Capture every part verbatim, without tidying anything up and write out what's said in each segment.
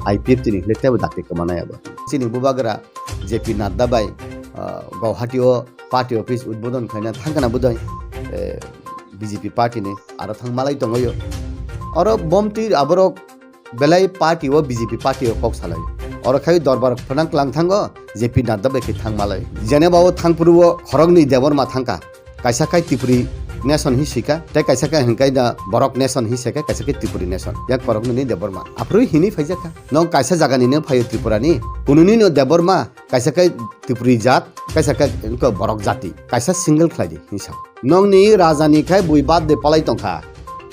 I P F T ni hwlek teibo dakti kwmanai abo. Chini bubagra J P Nadda bai, ah, Guwahati o party office udbodon khlaina thangkana budai, eh, B J P party ni aro thang malai tongo yo. Oro bomtwi aborok belai party o B J P party o kok salai. Oro khai dorbar phwnang klang thango J P Nadda bai khe thang malai. Geneva o thangphuru o khoroknwi Debbarma thangkha. Kaisa khai Tripuri nation hi sika, tei kaisa khai hwnkai da Borok nation hi sika, kaisa khai Tripuri nation. Yak khoroknwi ni Debbarma. Aphuru hini phaijakha. Nong kaisa jagani no phaio Tripura ni. Kununi no Debbarma, kaisa khai Tripuri jat, kaisa khai wngkha Borok jati. Kaisa single khlai di, hinwi sa. Nongni raja ni khai bui birthday palai tongkha.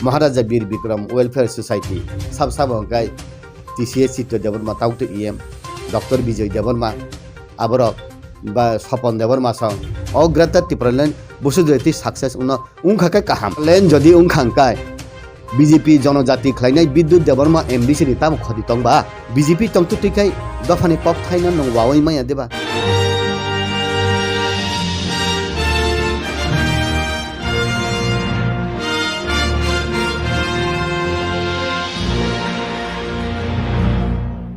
Maharaja Bir Bikram Welfare Society, sab sabo hwnkhe T C S Chitto Debbarma, Taukte E M, Doctor Bijoy Debbarma, aborok ba Sopon Debbarma song. O Greater Tipraland Busu Jyoti success wngno wngkha khe kaham. Land jodi wngkha hwnkhe B J P jonojati khlainai Bidyut Debbarma M D C ni tamo khoti tongba? B J P tongtwtwi khai dophani kok thaino nwng wawi maya deba?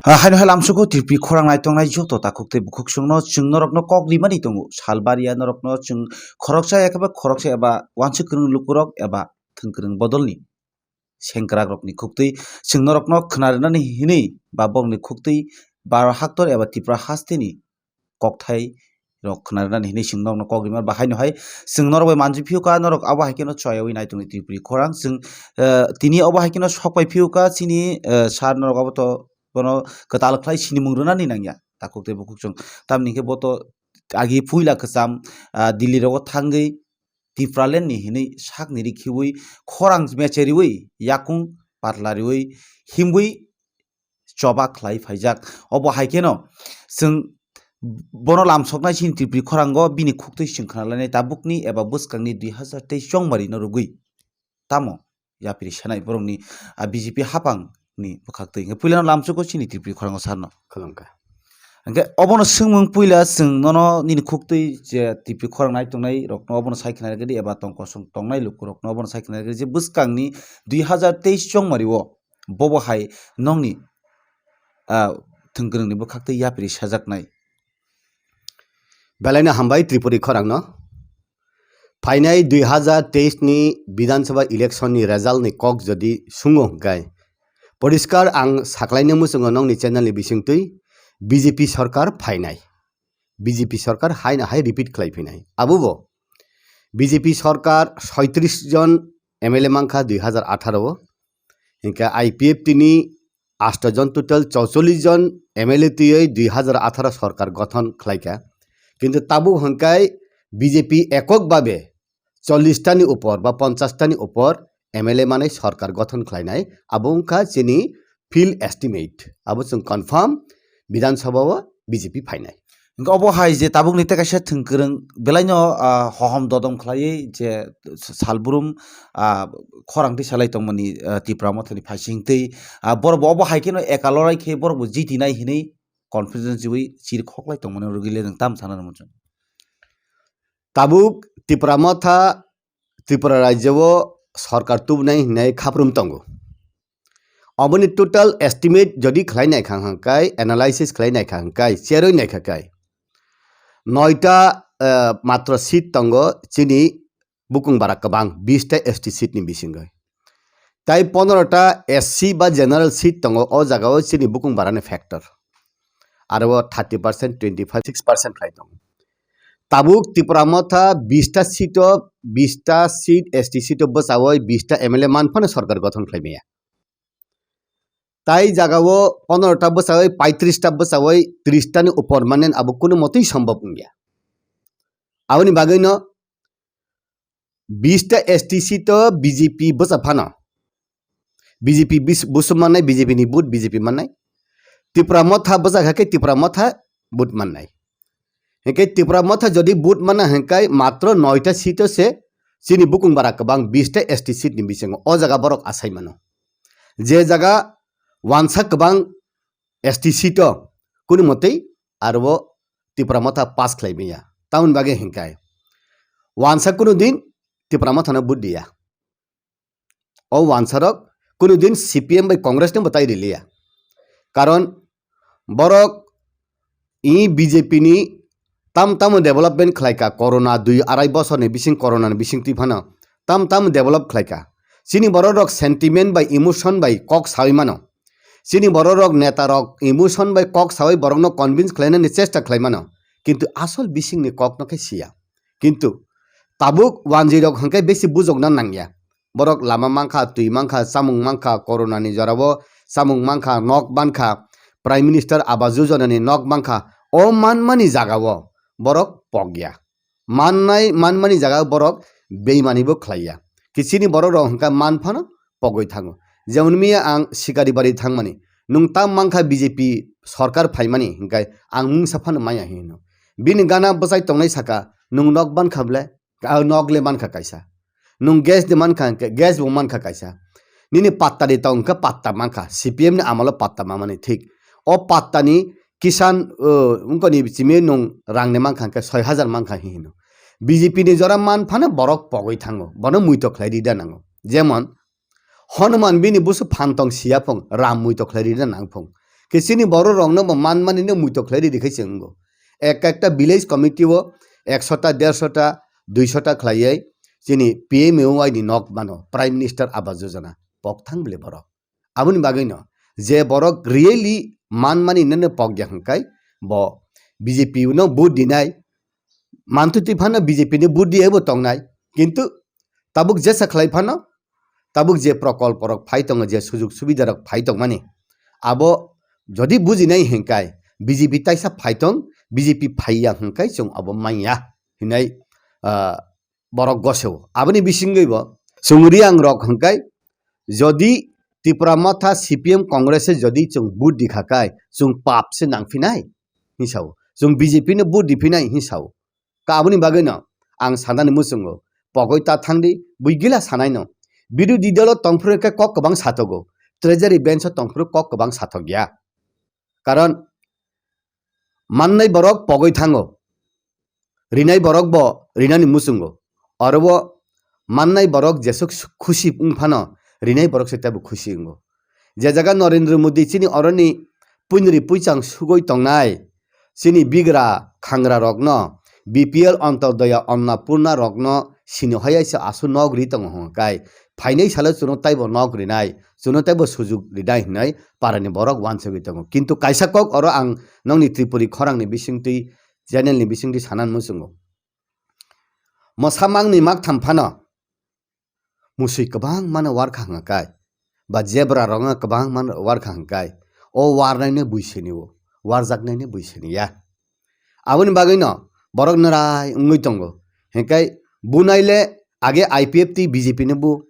Ah, haino hai lamsugo T P khorang naitongnai joto takhuk tei bukhuk songno chwng norokno kok rimani tongo. Salbari ya norokno chwng khoroksa ya khe ba khoroksa eba wansuk kwrwng lukurok eba thwngkwrwng bodolni sengkrakrokni khuktwi chwng norokno khwnarinani hinwi ba borokni khuktwi Baro haktor eba Tipra hasteni kokthai rok khwnarinani hinwi chwng norokno kok rima. Bahaino hai chwng norok bai manjui phiyokha, norok abo hai kheno choyaui naitongnai Tripuri khorang. Chwng, eh, tini abo hai kheno sokpai phiyokha chini, eh, sir norok abo to bono kwtal khlai sinimung rwnani nangya takhuk tei bukhuk chwng. Tamni khe bo to agi puila kwcham, ah, Delhi rogo thangwi Tipraland ni hinwi sakni ri khiwi khorang meche riwi yakung patla riwi himwi choba khlai phaijak. Obo hai kheno chwng bono lamsoknai chini Tripuri khorango bini khuktwi chwng khwnalainai tabukni eba bwskangni dui hazar teis chongmari no rwgwi. Tamo yapri sanai borokni, ah, B J P haphangni bwkhaktwi. Hwnkhe puilano lamsugo chini Tripuri khorango sarno. Khulumkha. Hwnkhe obono swngmung puila chwng nono nini khuktwi je Tripuri khorang nai tongnai rokno obono sai khna rwgwdi eba tong kosong tongnai lukurokno obono sai khna rwgwdi je bwskangni dui hazar teis chongmari o bobo hai nongni, ah, thwngkwrwngni bwkhaktwi yapri sajaknai. Belaino hambai Tripuri khorangno. Phainai dui hazar teis ni Bidhan Sabha election ni result ni kok jodi sungo hwnkhe, poriskar ang saklaina muchungo nongni channel ni bisingtwi B J P sarkar phainai. B J P sarkar haino hai repeat khlai phinai. Abobo B J P sarkar soitris jon M L A mankha dui hazar atharo o. Hwnkhe I P F T ni asto jon, total chouchollish jon M L A twiwi dui hazar atharo sorkar gothon khlaikha. Kintu tabuk hwnkhe B J P ekok babe chollish tani upor ba ponchash tani upor M L A manwi sorkar gothon khlainai. Abo wngkha chini field estimate. Abo chwng confirm Bidhan Sabha o B J P phainai. Hwnkhe obo hai je tabukni tei kaisa thwngkwrwng belaino, ah, hohom dodom khlaiwi je salbrum, ah, khorang twi salai tongmani, ah, Tipra Mothani phaising tei, ah, borok bo obo hai kheno eka lorai khe borok bo jitinai hinwi confidence riwi chiri khoklai tongmani rwgwi le nwng tam sana rwmani chwng. Tabuk Tipra Motha Tripura rajyo o sorkar tubunai hinwi khaprum tongo. Oboni total estimate jodi khlai naikha hwnkhe, analysis khlai naikha hwnkhe, cheroi naikha khe, noita, eh, matro seat tongo chini bukung bara kwbang, bish ta S T seat ni bisingo. Tai pondro ta S C ba general seat tongo, o jaga o chini bukung bara ni factor. Aro o thirty percent, twenty five, six percent khlai tongo. Tabuk Tipra Motha bish ta seat o, bish ta seat S T seat o bwchawi bish ta M L A man phano sorkar gothon khlai maya. Tai jaga o pondro ta bwchawi, paitris ta bwchawi, tris ta ni upor manen abo kunu motwi sombhob wngya. Aboni bagwi no bish ta S T seat o B J P bwcha phano. B J P bis-, busum mannai, B J P ni vote B J P mannai. Tipra Motha bwcha kha khe Tipra Motha vote mannai. Hwnkhe Tipra Motha jodi vote manna hwnkhe matro noita seat o se chini bukung bara kwbang bish ta S T seat ni bisingo o jaga borok asai mano. Je jaga wansa kwbang S T seat o kunu motwi aro o Tipra Motha pass khlai maya. Tamoni bagwi hwnkhe wansa kunu din Tipra Motha no vote diya. O wansarok kunu din C P M bai Congress ni bwtai riliya. Karon borok i B J P ni tam tamo development khlaika, corona dui arai bosor ni bising, corona ni bising twi phano tam tamo develop khlaika. Chini borok rok sentiment bai, emotion bai kok sawi mano. Chini borok rok neta rok emotion bai kok sawi borok no convince khlainani chesta khlai mano. Kintu asol bising ni kok no khe siya. Kintu tabuk wanjwi rok hwnkhe besi bujokna nangya. Borok lama mankha, twi mankha, chamung mankha, corona ni jorao chamung mankha, nok mankha, Prime Minister Awas Yojana ni nok mankha, o manmani jagao borok pokya. Mannai, manmani jagao borok beimani bo khlaiya. Kichini borok rok hwnkha man phano pogwi thango. Jemon miya ang Sikari bari thangmani, nwng tam mankha B J P sorkar phaimani hwnkhe ang mungsa phano maya hino. Bini gana bwchai tongnai saka, nwng nok mankha ble? Ah, nok le mankha kaisa. Nwng gas de mankha hwnkhe gas bo mankha kaisa. Nini patta de tong hwnkhe patta mankha. C P M ni amolo patta mamani thik. O patta ni kisan, uh, wngkoni bichimi nwng rang de mankha hwnkhe soi hajar mankha hi hino. B J P ni jora man phano borok pogwi thango. Bono muito khlai ri da nango. Jemon, Hanuman bini busu phan tong siya phung, ram muito khlai rina nang phung. Khe chini borok rokno bo man mani no muito khlai ridi khai se wngo. Ek ekta village committee o ekshota, dershota, duishota khlaiwi chini P M A Y ni nok mano, Prime Minister Awas Yojana, pok thang bile borok. Aboni bagwi no je borok really man mani no pok ya hwnkhe bo B J P no vote dinai, mantwi twi phano B J P ni vote di ebo tongnai, kintu tabuk jesa khlai phano, tabuk je prokolpo rok phai tongo, je sujug subida rok phai tongmani, abo jodi bujinai hinkai B J P taisa phai tong, B J P phai ya hinkai chwng abo manya hinai, ah, borok goseo. Aboni bisingwi bo chwng Riang rok hinkai jodi Tipra Motha C P M Congress e jodi chwng vote di kha kai chwng pap se nang phinai. Hinsao. Chwng B J P no vote riphinai hinsao. Ka aboni bagwi no ang sanani muchungo. Pogoi ta thangdi, bui gila sanai no. Birodhi dolo tongphuru khe kok kwbang sathogo. Treasury bench o tongphuru kok kwbang sathok ya. Karon mannai borok pogoi thango. Rinai borok bo rinani muchungo. Oro bo mannai borok jesuk khusi wng phano rinai borok se teibo khusi wngo. Je jaga Narendra Modi chini oroni puinri puichang sugoi tongnai, chini bigra khangra rokno, B P L, Antodoya, Annapurna rokno sini hoyai se asu nok ri tongo hwnkai, phainai salo chwngno teibo nok rinai, chwngno teibo sujuk rinai hwnwi parani borok wansugwi tongo. Kintu kaisa kok oro ang nokni Tripuri khorangni bisingtwi, channel ni bisingtwi sanani muchungo. Mwsa mangni maktham phano musui kwbang mano warkha hwnka kai, ba zebra rokno kwbang mano warkha hwnka kai, o warnaino bui sini o, warjaknaino bui sini ya. Aboni bagwino borok nwrai wngwi tongo. Hinkai bunai le age I P F T B J P no bu.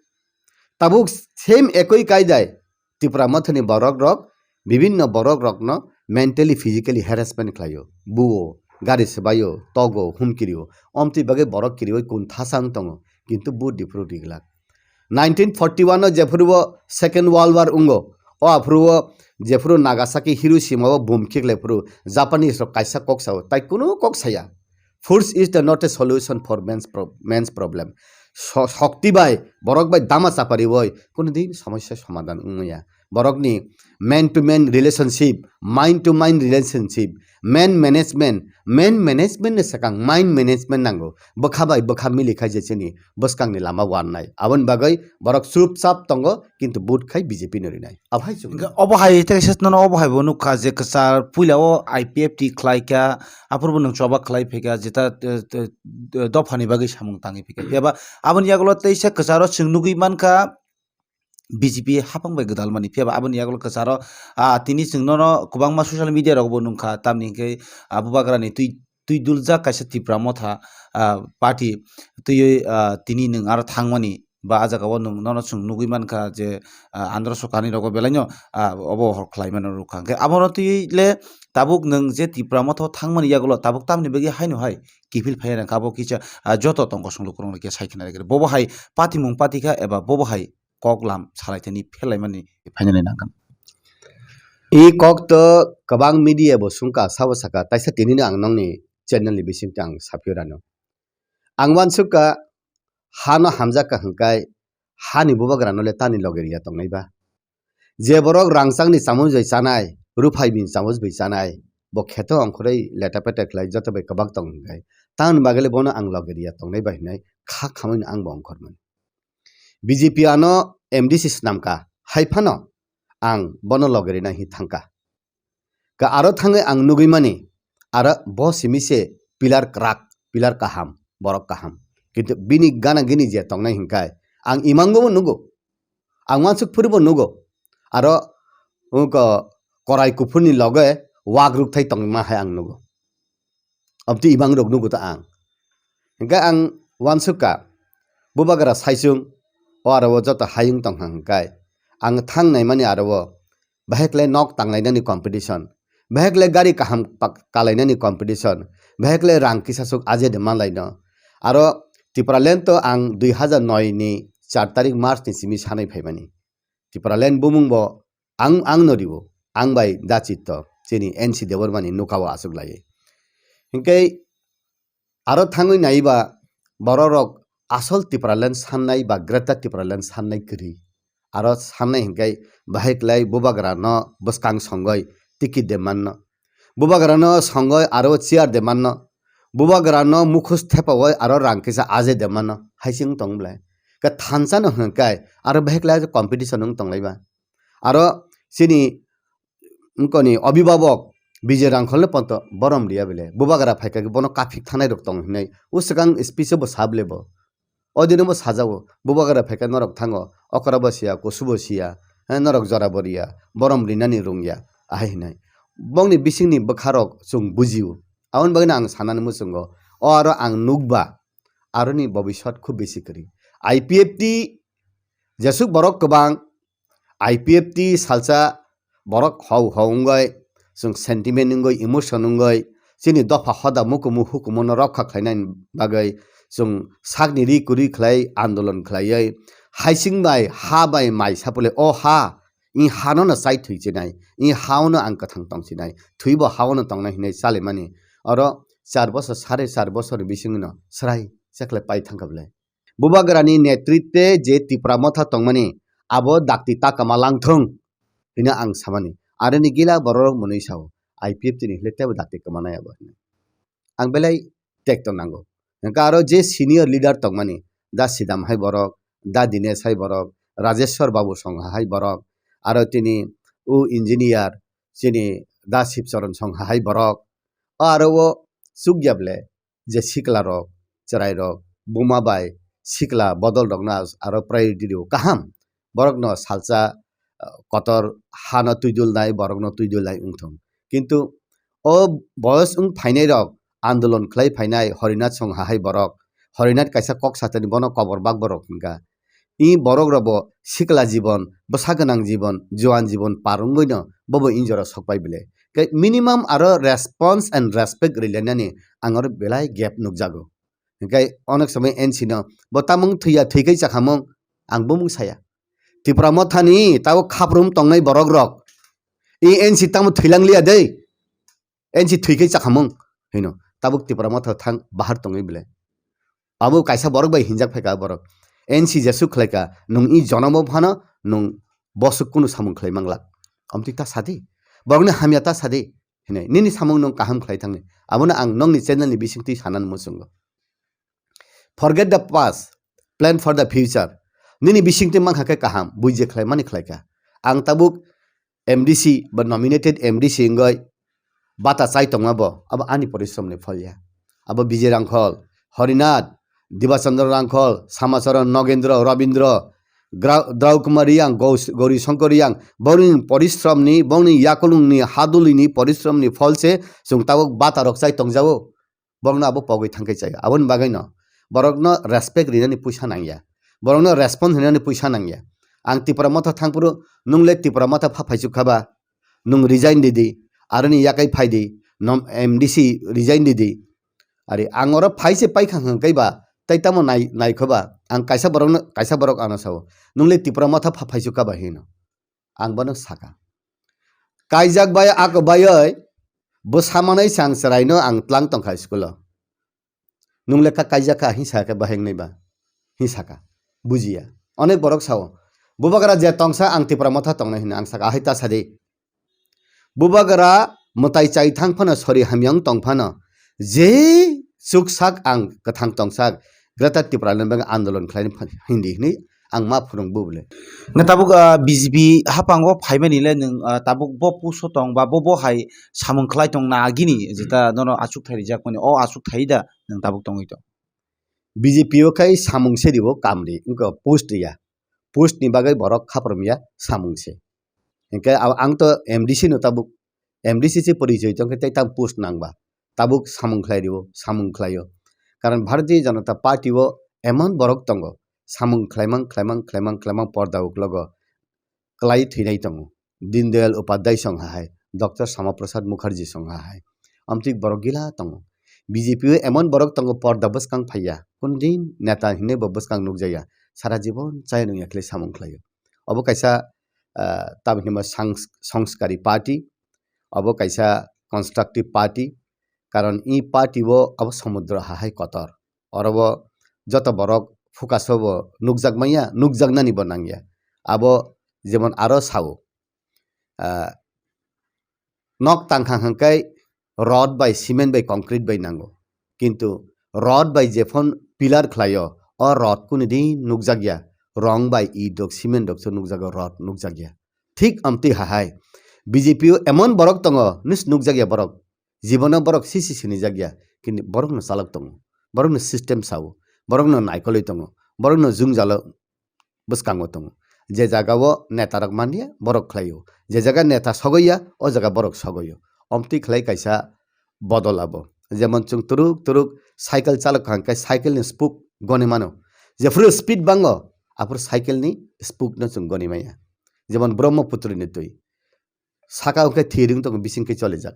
Tabuk same ekoi kaidai Tipra Mothani borok rok bibinno borok rokno mentally, physically harassment khlaio. Buo, gari swbaio, togo, humkirio. Omtwi bagwi borok kiriwi kun thasa wng tongo, kintu bu diphuru diglak. Nineteen forty-one o jephuru o Second World War wngo, o aphuru o jephuru Nagasaki, Hiroshima o bom khiklai phuru Japanese rok kaisa kok sao, tai kunu kok saya. Force is the not a solution for man's pro-, man's problem. So-, shokti bai, borok bai dama chapari bai, kunu din somosya somadhan wngya. Borokni man to man relationship, mind to mind relationship, man management, man management ni sakang mind management nango. Bwkha bai bwkha mili khai je chini bwskangni lama warnai. Aboni bagwi borok chupchap tongo, kintu vote khai B J P no rinai. Abhai chukno. Hingke obo hai tei se nono obo hai bo nukha je kwchar puila o I P F T khlai kha, aphuru bo nwng choba khlai phi kha, jeta, eh, eh, eh, dophani bagwi samung tangwi phi kha. Phiya ba aboni yagulo teisa kwcharo chwng nugwi mankha B J P hapang bai gwdal mani. Phiya ba aboni yagulo kwcharo, ah, tini chwng nono kwbangma social media rok bo nukha, tamni hingke, ah, bubagrani twi twi duljak kaisa Tipra Motha, ah, party twiwi, ah, tini nwng aro thangmani ba ah jagao nwng nono chwng nugwi mankha je, ah, Andhra Sorkarni rogo belaino, ah, obo hor khlai mano rwkha. Hwnkhe abono twiwi le tabuk nwng je Tipra Motha o thangmani yagulo tabuk tamni bagwi haino hai kiphil phaiya rwkha abo kisa, ah, joto tong kosong lukurokno khe sai khna rwkha. Bobo hai patimung patikha eba bobo hai kok lam salaithani phelaimani phainani nangkha. I kok to kwbang media bo sungkha, sabo sakha, taisa tinino ang nokni channel ni bisingtwi ang saphi rano. Ang uansukha, hano hamjakha hwnkhe hani bubagrano le tani loge riya tongnai ba? Je borok rangchakni chamung joi chanai, ruphai bini chamoch bai chanai, bo kheto ongkhorwi leta peta khlai joto bai kwbak tong hwnkhe, tamoni bagwi le bono ang loge riya tongnai bai hwnwi kha khamwi no ang bo ongkhormani. B J P ano M D C swnamkha, hai phano ang bono loge rina hi thangkha. Ka aro thangwi ang nugwi mani, aro bo simi se pillar kwrak, pillar kaham, borok kaham. Kintu bini gana gini je tongnai hwnkhe ang imango bo nugo. Ang wansuk phuru bo nugo. Aro wngkha korai kuphurni loge wak rukthai tongma hai ang nugo. Aboni imang rok nugo ta ang. Hingke ang wansukha, bubagra saichung, o aro o joto hayung tongkha hingkai. Ang thang naimani aro o, bahai khlai nok tanglainani competition, bahai khlai gari kaham pak-, kalainani competition, bahai khlai rang kisa suk aje de manlaino. Aro Tipraland to ang dui hazar noi ni char tarik March ni simi sanai phaimani. Tipraland bumung bo ang, ang no ribo, ang bai da chitto, chini N C Debbarmani nukao aswk laiwi. Hinkhe aro thangwi naiba bororok asol Tipraland sannai ba Greater Tipraland sannai kwrwi. Aro sannai hinkhe bahai klai bubagra no bwskang songoi ticket de manno. Bubagra no songoi aro chair de manno. Bubagra no mukhus thepawoi aro rang kisa aje de manno. Hai se wng tong bwlai. Khe thansa no hwnkhe aro bahai klai competition wng tong laiba. Aro chini wngkoni obibabok Bijay Rangkhol no ponto borom riya bile. Bubagra phaikha khe bono kaphik thanai rok tong hinai. O swkang speech o bo sab le bo. O dino bo sajao. Bubagra phaikha norok thango. Okra bo siya, kusu bo siya. He norok jora bo riya. Borom rinani rungya. Ahai hinai. Bongni bisingni bwkha rok chwng bujio. Aboni bagwino ang sanani muchungo. O aro ang nukba. Aroni bobiswt khub besi kwrwi. I P F T jesuk borok kwbang I P F T salsa borok hau hau wngoi, chwng sentiment wngoi, emotion wngoi, chini dopha hoda mukumu hukumu no rokha khlainani bagwi chwng sakni ri kwrwi khlai andolon khlaiwi haising bai ha bai mai sapole o ha, i hano no chai thwi chinai, i hao no ang kwthang tong chinai, thwibo hao no tongnai hinwi chalimani. Oro char bosor, sare char bosor ni bisingno swrai chekle pai thangkha bwle. Bubagrani netritwe je Tipra Motha tongmani, abo dakti ta kwma langthung hino ang samani. Aroni gila bororok mwnwi sao, I P F T ni hile tebo dakti kwmanai abo hino. Ang belai tekto nango. Hwnkhe aro je senior leader tongmani, Da Sidam hai borok, Da Dinesh hai borok, Rajeshwar Babu Songha hai borok, aro tini o engineer, chini Da Sibcharan Songha hai borok, o aro o chukya bwle, je sikla rok, chwrai rok, buma bai sikla bodol rokno aro priority rio kaham. Borokno salsa, ah, kotor hano twidulnai, borokno twidulnai wngthung. Kintu o boyos wng phainai rok andolon khlai phainai Horinath Songha hai borok, Horinath kaisa kok satani bono kobor bak borok hwnkha. I borok rok bo sikla jibon, bwsa gwnang jibon, juan jibon par wngwi no bobo injora sok pai bile. Khe minimum aro response and respect rilainani ang oro belai gap nukjago. Hingkhe onek somoi N C no bo tamung thwiya thwikhai chakhamung ang bumung saya. Tipra Mothani tabo khaprum tongnai borok rok. I N C tamo thwilang liya dei. N C thwi khe chakhamung hino. Tabuk Tipra Motha thang bahar tongwi bile. Abo kaisa borok bai hinjak phaika borok. N C jesu khlaika, nwng i jonomo phano nwng bosuk kunu samung khlai manglak. Omtwi ta sadi. Borokni hamya ta sadi. Hinai, nini samung nwng kaham khlai thangni. Abono ang nokni channel ni bisingtwi sanani muchungo. Forget the past, plan for the future. Nini bisingtwi mankha khe kaham, buije khlai mani khlaika. Ang tabuk M D C ba nominated M D C wngwi bata chai tongma bo, abo ani porishrom ni phol ya. Abo Bijay Rangkhol, Horinath, Dibachandra Rangkhol, Samacharan, Nogendra, Rabindra, Gra-, Draukumar Riyang, Gous-, Gauri Shankar Riyang, bongni porishrom ni, bongni yakolung ni, haduli ni porishrom ni phol se chwng tabuk bata rok chai tongjao. Borokno abo pogwi thangkhe chai. Aboni bagwino borokno respect rinani puisa nangya. Borokno response rinani puisa nangya. Ang Tipra Motha thangphuru, nwng le Tipra Motha pha phaichuk kha ba, nwng resign di di, aroni yakai phai di, nom M D C resign di di. Ari ang oro phai se paikha hwnkhe ba, tai tamo nai, naikho ba, ang kaisa borokno, kaisa borok ano sao, nwng le Tipra Motha pha phaichuk kha ba hino. Ang bono saka. Kaijak bai ako baioi, bwsa manwi chang chwraino ang tlang tongkha school o. Nwng le ka kaijak kha, hing sakha bahai wngnai ba? Hing sakha. Bujiya. Onek borok sao. Bubagra je tongsa ang Tipra Motha tongnai hino ang saka, ahai ta sadi. Bubagra mwtai chai thang phano sori hamya wng tong phano je chuksak ang kwthang tongsak Greater Tipraland bagwi andolon khlaini phan-, hindi hinwi ang ma phwrwng bubule. Na tabuk, ah, B J P haphango phaimani le nwng, ah, tabuk bo puso tong ba bo, bo hai samung khlai tong na agini jeta nono achuk thai rijak mani o achuk thai da nwng tabuk tongwi tong. B J P o khai samung se ribo kamri wngkha post ya. Post ni bagwi borok khaprom ya samung se. Hinkhe a-, ang to M D C no tabuk, M D C se porichoi tongkhe tei tang post nangba. Tabuk samung khlai rio, samung khlaio. Karon Bharatiya Janata Party o emon borok tongo, samung khlaimang, khlaimang, khlaimang, khlaimang porda uklogo kwlai thwinai tongo. Dindayal Upadhyay song hai, Doctor Sama Prasad Mukherjee song hai. Amtwi borok gila tongo. B J P o emon borok tongo porda bwskang phaiya. Kunu din neta hinwi bo bwskang nukjaya. Sara jibon chaya nungya khlai samung khlaio. Obo kaisa, ah, tamhinma sangs-, sanskari party, obo kaisa constructive party, karon i party o abo somudro ha hai kotor. Oro bo joto borok focus o bo nukjak manya, nukjaknani bo nangya. Abo jemon aro sao, ah, nok tangkha hwnkhe rod bai, cement bai, concrete bai nango. Kintu rod bai jephon pillar khlaio, o rod kunu din nukjakya. Rong bai it rok, cement rok se nukjago, rod nukjakya. Thik amtwi hahai B J P o emon borok tongo, nis nukjakya borok. Jibono borok sisi sinijakya, kintu borokno chalok tongo. Borokno system sao, borokno naikolwi tongo, borokno jwngjalo bwskango tongo. Je jaga o neta rok manliya, borok khlaio. Je jaga neta sogoiya, o jaga borok sogoio. Omtwi khlai kaisa bodol abo. Jemon chwng turuk turuk cycle chalok kha hwnkhe cycle ni spoke goni mano. Jephuru speed bango, aphuru cycle ni spoke no chwng goni maya. Jemon Brahmaputra ni twi. Saka hwnkhe thir wng tongo, bising khe cholijak.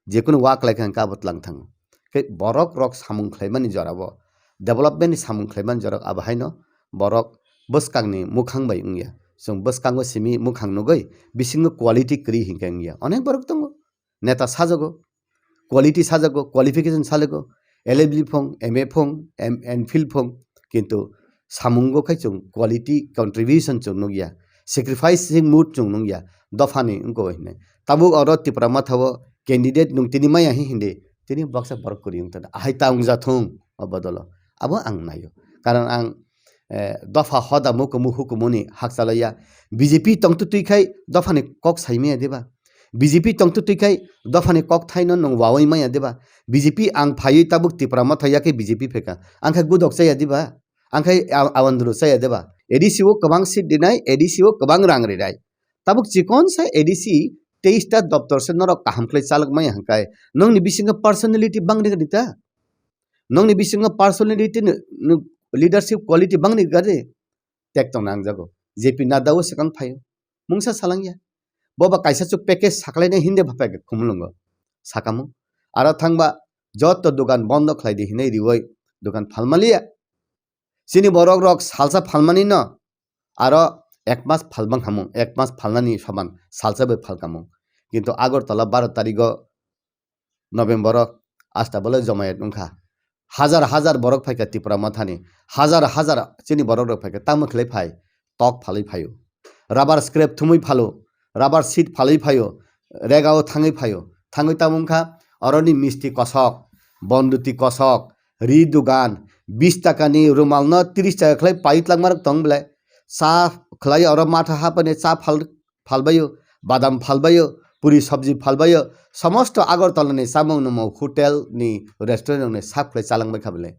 Jekunu wa khlai kha hwnkhe abo tlang thango. Khe borok rok samung khlaimani jorao, development ni samung khlaimani jorao abo haino borok bwskangni mukhang bai wngya. Chwng bwskango simi mukhang nugwi bisingo quality kwrwi hinkhe wngya. Onek borok tongo. Neta sajago, quality sajago, qualification sajago, L L B phung, M A phung, M-, M Phil phung, kintu samungo khai chwng quality contribution chwng nukya, sacrificing mood chwng nukya, dophani wngkha hinwi. Tabuk oro Tipra Motha o candidate nwng tini maya hi hindi, tini baksa borok kwrwi wngtoni. Ahai ta wngjathung o bodolo. Abo ang naio. Karon ang, eh, dopha hoda mukumu hukumuni hakchalaiya. B J P tongtwtwi khai dophani kok saimaya diba? B J P tongtwtwi khai dophani kok thaino nwng wawi maya diba? B J P ang phaiwi tabuk Tipra Motha yakhe B J P phaikha. Ang khe gudok chaya diba? Ang khe a-, awandru chaya diba? A D C o kwbang seat rinai, A D C o kwbang rang rinai. Tabuk chikon sa A D C teis ta doptor se norok kaham khlai chalok maya hwnkhe nokni bisingo personality bangni rita? Nokni bisingo personality ni, ni leadership quality bangni gari tek tong nang jago. J P Nadda o swkang phaio. Mungsa salangya. Boba kaisa chuk package saklaina hinde bapha ke khumulungo. Sakamu. Aro thangba joto dukan bondo khlai di hinai riwoi dukan phalmaliya. Chini borok rok salsa phalmani no aro ek mas phalbang hamung, ek mas phalnani soman salsa bai phalkamung. Kintu Agartala baro tarigo November o asta bole jomayat wngkha. Hazar hazar borok phaikha Tipra Mothani, hazar hazar chini borok rok phaikha, tamo khlai phai, tok phalwi phaio. Rubber scrap thumwi phalo, rubber sheet phalwi phaio, rega o thangwi phaio. Thangwi tamo wngkha, oroni misti kosok, bonduti kosok, ri dugan, bis takani rumal no tris taka khlai pai tlangmarok tong belai. Cha khlai oro matha hapani cha phal phalbaio, badam phalbaio, puri sabji phalbaio, somosto Agartala ni chamung nungmung hotel ni restaurant rok ni serve khlai chalangbai kha bele.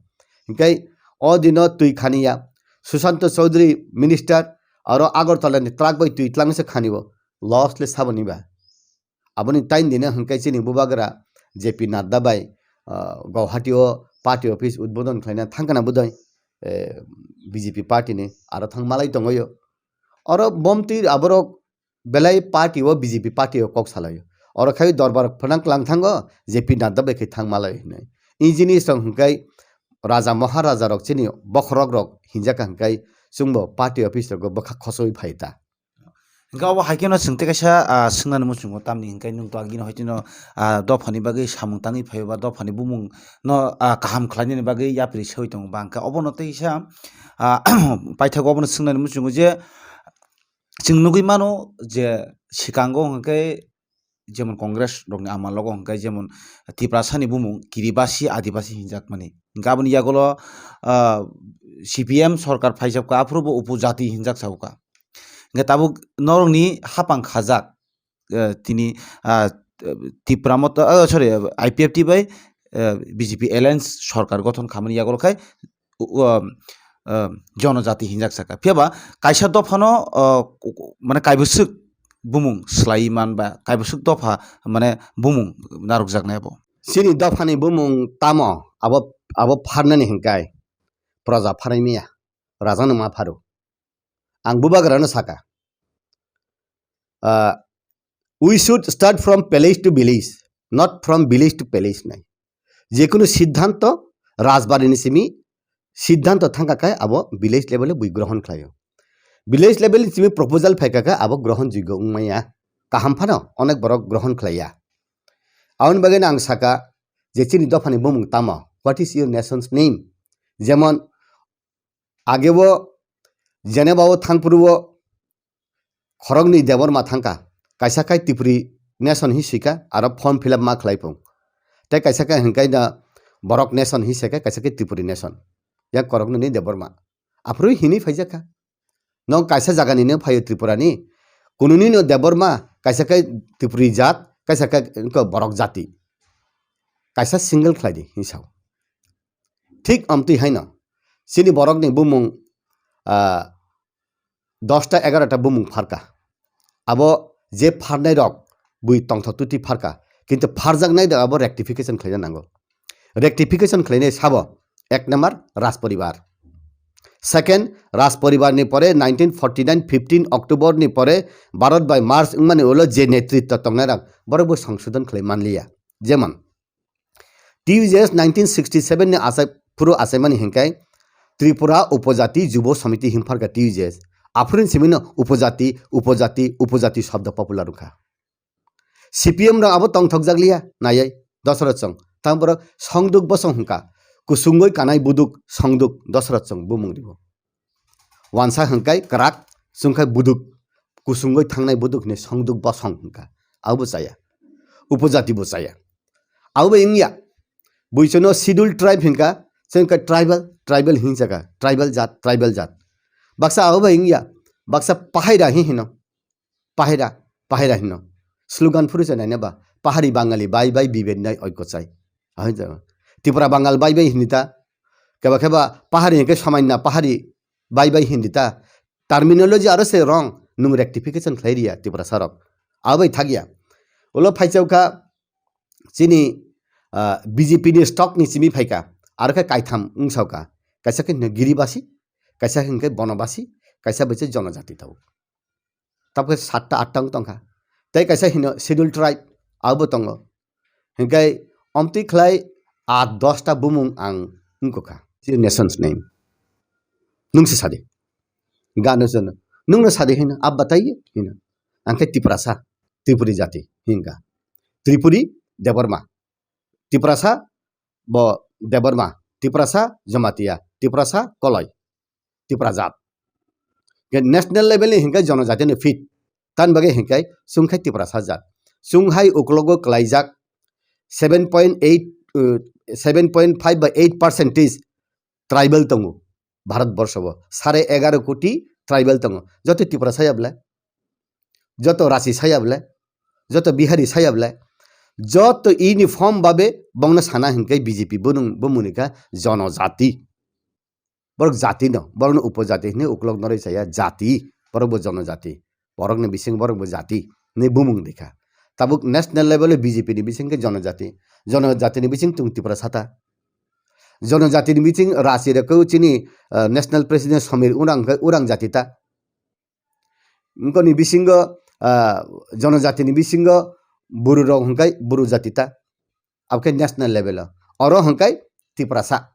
Hinkhe o dino twi khaniya, Sushanta Chowdhury minister aro Agartala ni truck bai twi tlangwi se khanio, loss le saboni ba. Aboni tain dino hinkhe chini bubagra J P Nadda bai, ah, Guwahati o party office udbodon khlaina thangkana budai, eh, B J P party ni aro thang malai tongoyo. Oro bomtwi aborok belai party o B J P party o kok salaio. Oro khai dorbar phwnang klang thango J P Nadda bai khai thang malai hinwi. I jinis rok hwnkhe raja maharaja rok chini bokhorok rok hinjak kha hwnkhe chwngbo party office rogo bwkha khosoi phai ta. Hwnkhe obo hai kheno chwng tei kaisa, ah, swngnani muchungo tamni hwnkhe nwng to agini hoi tino, ah, dophani bagwi samung tangwi phaio ba dophani bumung no, ah, kaham khlainani bagwi yapri sawi tongo ba hwnkhe obono tei kisa, ah, paithago obono swngnani muchungo je, Chwng nugwi mano je, swkango hwnkhe jemon Congress rokni amal logo hwnkhe jemon Tiprasani bumung Kiribasi, Adibasi hinjakmani. Hwnkhe aboni yagulo, ah, C P M sorkar phaijak kha, aphuru bo upojati hinjak sa kha. Hwnkhe tabuk norokni hapang khajak, eh, tini, ah, Tipra Motha, ah, sorry, I P F T bai, eh, B J P alliance sorkar gothon khamani yagulo khai, uh, um, um, jonojati hinjak saka. Phiya ba kaisa dophano, uh, ku-, ku-, mane kaibwswk bumung swlaiwi man ba kaibwswk dopha mane bumung narwkjaknai abo. Chini dophani bumung tamo abo, abo pharnani hinkai proja pharwi maya, rajano ma pharo. Ang bubagrano saka, ah, "We should start from palace to village, not from village to palace" nai. Jekunu siddhanto rajbarini simi siddhanto thangka khe abo village level o bui grohon khlaio. Village level ni simi proposal phaika khe abo grohon joigyo wngmaya. Kaham phano onek borok grohon khlaiya. Aboni bagwi ang saka je chini dophani bumung tamo, "What is your nation's name?" Jemon Age o Geneva o thangphuru o khoroknwi Debbarma thangkha, kaisa khe Tripuri nation hi swikha, aro form fill up ma khlai phung. Tei kaisa khe hinkhai da borok nation hi swikha, kaisa khe Tripuri nation. Yang khoroknwi ni Debbarma. Aphuru hinwi phaijakha. Nwng kaisa jagani no phaio Tripura ni. Kununi no Debbarma, kaisa khe Tripuri jat, kaisa khe wngkha borok jati. Kaisa single khlai di, hinwi sao. Thik amtwi haino chini borokni bumung, ah, dosta egarota bumung pharkha. Abo je pharnai rok bui tongthok twtwi pharkha, kintu pharjaknai rok abo rectification khlaina nango. Rectification khlainai sabo, ek number, Rajporibar. Second, Rajporibar ni pore nineteen forty nine fifteen October ni pore Bharat bai merge wngmani ulo je netritwa tongnai rok borok bo songsodon khlai manliya. Jemon, T U J S nineteen sixty seven ni achai phuru achaimani hinkhai Tripura Upojati Jubo Samiti hinpharkha T U J S. Aphuru ni simino upojati, upojati, upojati shobdo popular wngkha. C P M rok abo tongthokjakliya, naiya, Dasarath Chong. Tamo borok songduk bosong hwnkha. Kusungwi kanai buduk, songduk, Dasarath Chong bumung ribo. Wansa hwnkhe kwrak, chwngkhe buduk, kusungwi thangnai buduk hinwi songduk bosong hwnkha. Abo bo chaya. Upojati bo chaya. Abo bai wngya. Buisono scheduled tribe hwnkha, chwngkhe tribal, tribal hinjaka, tribal jat, tribal jat. Baksa abo bai wngya. Baksa pahaira hi hino. Pahaira, pahaira hino. Slogan phuru se naina ba, "Pahari Bangali bai bai bibennai oikko chai." Ahai jao. Tripura Bangal bai bai hinita. Keba keba pahari hingke samaina pahari bai bai hinita. Terminology aro se wrong. Nung rectification khlai riya Tripura sarok. Abai thagya. Ulo phaichao kha chini, ah, B J P ni stock ni simi phaika. Aro khe kaitham wngsao kha. Kaisa khe hino Giribasi, kaisa hingke Bonobasi, kaisa bai se Jonojati tao. Tabukhe satta atta wng tongkha. Tei kaisa hino schedule tribe, abo tongo. Hinkhe omtwi khlai at dosta bumung ang wngkha. Your nation's name. Nung se sadi. Gano jono. Nungno sadi hino, abba tai hino. Angkhe Tiprasa, Tripuri jati hinga. Tripuri Debbarma. Tiprasa bo Debbarma. Tiprasa Jamatia. Tiprasa Koloi. Tipra jat. Ke national level ni hinkai jonojati ni fit. Tan bagwi hinkai chwngkhai Tiprasa jat. Chwng hai uklogo klaijak seven point eight, uh, seven point five by eight percentage tribal tongo Bharat borsho bo. Sare egaro koti tribal tongo. Joto Tiprasa ya bwle? Joto Rachi saya bwle? Joto Bihari saya bwle? Joto uniform babe bongno sana hinkai B J P bunung bumuni kha jonojati. Borok jati no, borok no upojati hinwi ukulok noroi chaya, jati, borok bo jonojati, borok ni bising borok bo jati hinwi bumung rikha. Tabuk national level o B J P ni bising khe jonojati, jonojati ni bising tung Tiprasa ta. Jonojati ni bising Rachi rok khe chini, ah, national president Samir Urang khe Urang jati ta. Wngkoni bisingo, ah, jonojati ni bisingo Buru rok hwnkhe Buru jati ta. Abokhe national level o. Oro hwnkhe Tiprasa.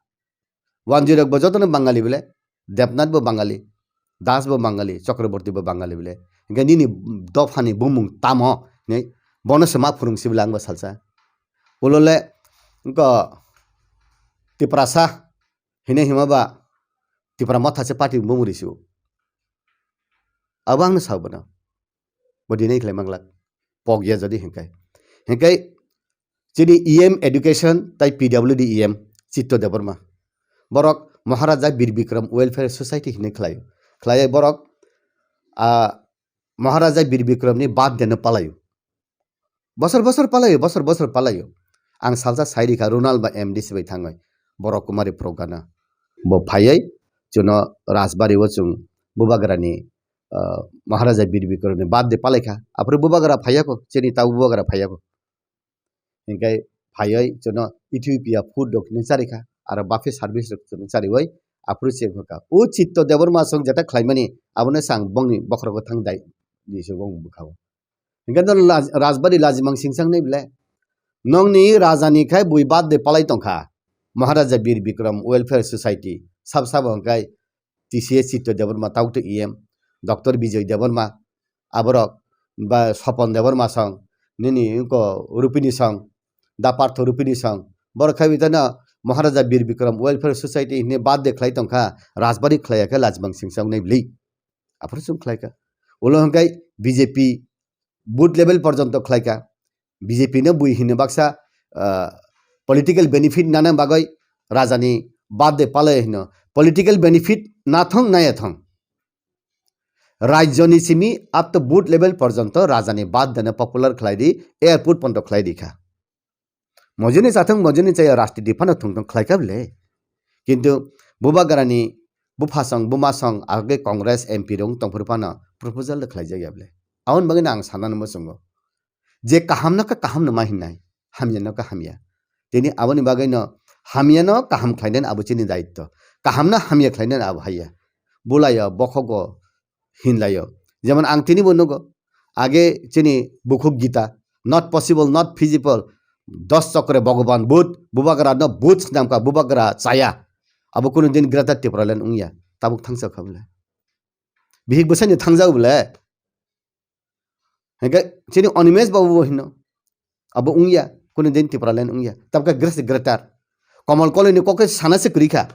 Wanjwi rok bo jotono Bangali bole, Debnath bo Bangali, Das bo Bangali, Chakraborty bo Bangali bole. Hingke nini dophani bumung tamo hinwi bono se ma phwrwng sibole ang bo salsa. Ulole wngko Tiprasa hinwi hima ba Tipra Motha se party bumung risi o. Abo ang no sao bono. Bo dinai khlai manglak. pok ya jodi hinkai. Hinkai chini E M education tai P W D E M Chitto Debbarma. Borok Maharaja Bir Bikram Welfare Society hinwi khlaio. Khlaiwi borok, ah, Maharaja Bir Bikramni birthday no palaio. Bosor bosor palaio, bosor bosor palaio. Ang salsa sai rikha Ronald ba M D C bai thangwi. Borok Kumari program no. Bo phaiwi chuno Rajbari o chung Bubagrani, ah, Maharaja Bir Bikramni birthday palaikha. Aphuru Bubagra phaiya ko, chini tau Bubagra phaiya ko. Hinkai phaiwi chuno Ethiopia food rok hinwi charikha, aro buffet service rok chuno chariwi aphuru chengkha. O Chitto Debbarma song jeta khlaimani, abono sang bongni bokhorogo thang dai di se bong bwkhao. Hinkai no Laj-, Rajbari Lajimang Singchang nai bile. Nongni raja ni khai bui birthday palai tongkha. Maharaja Bir Bikram Welfare Society sab sabo hinkai T C S Chitto Debbarma, Taukto E M, Doctor Bijoy Debbarma, aborok ba Sopon Debbarma song, nini ko Rupini song, Da Partho Rupini song, borok khai bitano Maharaja Bir Bikram Welfare Society hinwi birthday khlai tongkha, Rajbari khlaiya khe Lajimang Singchang nai bili. Aphuru chwng khlaikha. Ulo hwnkhe B J P booth level porjonto khlaikha. B J P no bui hino baksa, ah, political benefit nana bagwi rajani birthday palai hino. Political benefit nathong naya thong. Rajyoni simi up to booth level porjonto rajani birthday no popular khlai di, airport ponto khlai di kha. Mojoni chathong mojoni chaya rajniti phano thung thung khlai kha bile. Kintu Bubagrani buphasong bumasong age Congress M P rok tongphuru phano proposal de khlai jak ya bile. Aboni bagwi no ang sana no muchungo. Je kaham no kha kaham no ma hinnai, hamya no kha hamya. Tini aboni bagwi no hamya no kaham khlainani abo chini daitto. Kaham no hamya khlainani abo haiya. Bulayo, bokhogo, hinlayo. Jemon ang tini bo nugo. Age chini bukhuk Gita, not possible, not feasible. Dos chokre Bhagavan Buddh, Bubagra no Buddh snamkha, Bubagra chaya. Abo kunu din Greater Tipraland wngya. Tabuk thangsa kha bwle. Bihik bwsai ni thangjak bwle. Hingke chini Animesh babu bo hino. Abo wngya, kunu din Tipraland wngya. Tabukhe greater, greater. Komol koloi ni kokhe sana se kwrwi kha.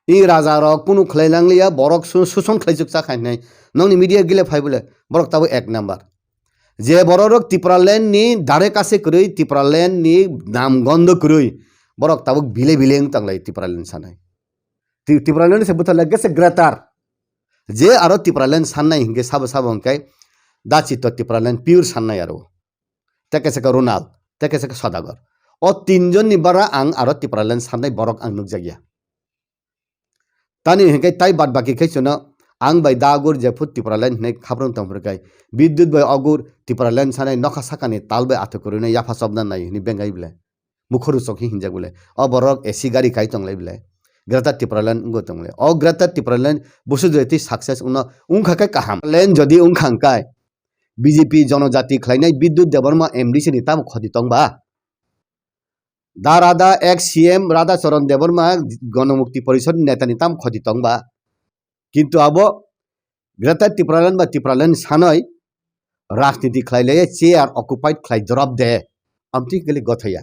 I raja rok kunu khlai langliya, borok su-, suson khlai chuk cha khai nai. Nongni media gile phai bole, borok tabo ek number. Je borok rok Tipraland ni dare kase kwrwi, Tipraland ni nam gondo kwrwi, borok tabuk bile bile wng tanglai Tipraland sanai. Ti-, Tipraland se butharlai gese greater. Je aro Tipraland sannai hingke sabo sabo hingke da Chitto Tipraland pure sannai aro. Teke seke Ronald, teke seke Sodagar. O tinjon ni bara ang aro Tipraland sannai borok ang nukjakya. Tani hingke tai bad baki khe chuno ang bai da agur jephut Tipraland hinai khaprung tongphuru kai. Bidyut bai agur Tipraland sanai nokha sakani tal bai athukurui nai yapha chobna nai hini bengai bile. Mukhoru chokhi hinjak bole. O borok A C gari kai tonglai bole. Greater Tipraland wngwi tonglai. O Greater Tipraland busu jodi success wngno wngkha khe kaham. Land jodi wngkha hwnkhe B J P jonojati khlainai Bidyut Debbarma M D C ni tamo khoti tongba? Da Radha ex C M Radha Charan Debbarma Ganamukti Porishad ni neta ni tamo khoti tongba? Kintu abo Greater Tipraland ba Tipraland sanoi rajniti khlai le chair occupied khlai drop de. Amtwi kele gothaya.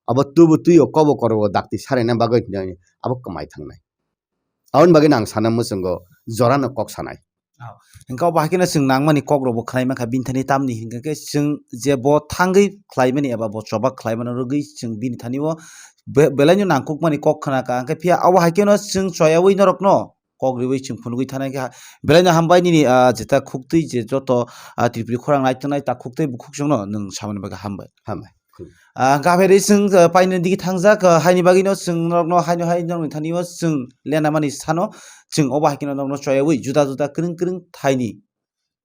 Abo tubu tuyo kobo korogo dakti sarena bagwi hinwi abo kwmai thangnai. Aboni bagwi ang sana muchungo jorano kok sanai. Oh. Hingke obo haikhe no chwng nangmani kok rokbo khlai mankha bini thani tamni hingke khe chwng je bo thangwi khlaimani eba bo choba khlaimano rwgwi chwng bini thani o be-, belaino nangkukmani kok khna ka. Hingke phiya obo haikhe no chwng choyawi norokno kok riwi chwng phunugwi thanai kha. Belaino hambai nini, ah, jeta khuktwi je joto, ah, Tripuri khorang naitongnai ta khuktwi bukhuk chwngno nwng samani bagwi hambai. Hambai. Ah, hingke aphairwi chwng, ah, paini digi thangjak, ah, haini bagwino chwng norokno haino hai norokni thani o chwng lenamani sano chwng obo haikhe norokno choyawi juda juda kwrwng kwrwng thaini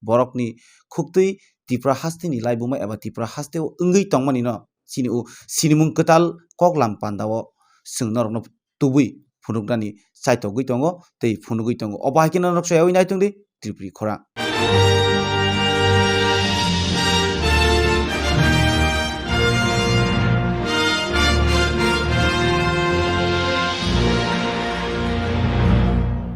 borokni khuktwi Tipra hasteni laibuma eba Tipra hasteo wngwi tongmanino chini o sinimung kwtal koklam pandao chwng norokno tubui phunuknani chaitogwi tongo tei phunugwi tongo. Obo hai kheno norok soyawi naitongdi Tripuri khorang.